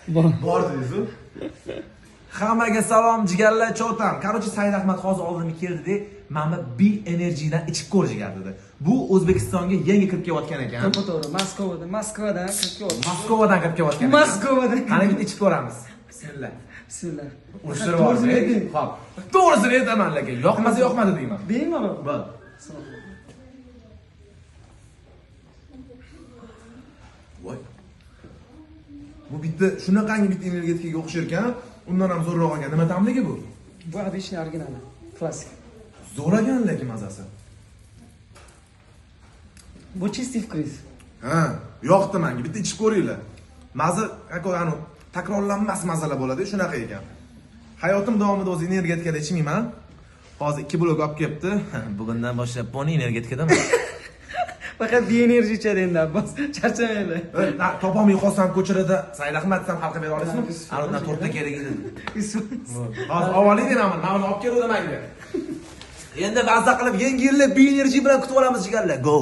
Bor. Bor dedingiz-ku. Hammaga salom, jigarlar, cho'tam. Короче, Said Ahmad hozir oldimga keldi-de, mana B Energy'dan ichib ko'r jigar dedi. Bu O'zbekistonga yangi kirib kelayotgan ekan. To'ppa-to'g'ri, Moskvadan, Moskvadan kirib kelyapti. Moskvadan kirib kelayotgan ekan. Moskvadan. Qani bitta ichib ko'ramiz. Bismillah. Bismillah. Urishtirib To'g'risini yubordik. ayting. Xo'p. To'g'risini aytaman lekin, yoqmasa yoqmadi deyman. Bemalol. Bor. Voy. Bu bitta shunaqangi bitta energetikaga o'xshar ekan, undan ham zo'rroq ekan. Nima ta'mligi bu? Bu обычный originali. Klassik. Zo'r ekan lekin mazasi. Bu чистый вкус. Ha, yoqdi menga. Bitta ichib ko'ringlar. Maza, anu takrorlanmas mazalar bo'ladi, shunaqa ekan. Hayotim davomida o'zi energetikada ichmayman. Hozir 2 blok olib kelibdi. Bugundan boshlab poni energetikadaman. Faqat B Energy ichadi endi Abbos. Charchamanglar. Topolmay qolsam ko'chada Said Ahmad desam hal qilib bera olasizmi? Ana undan to'rtta kerak edi. Hozir olib oling mana buni olib keluvdi menga. Endi mazza qilib yangi yilni B Energy bilan kutib olamiz jigarlar. Go.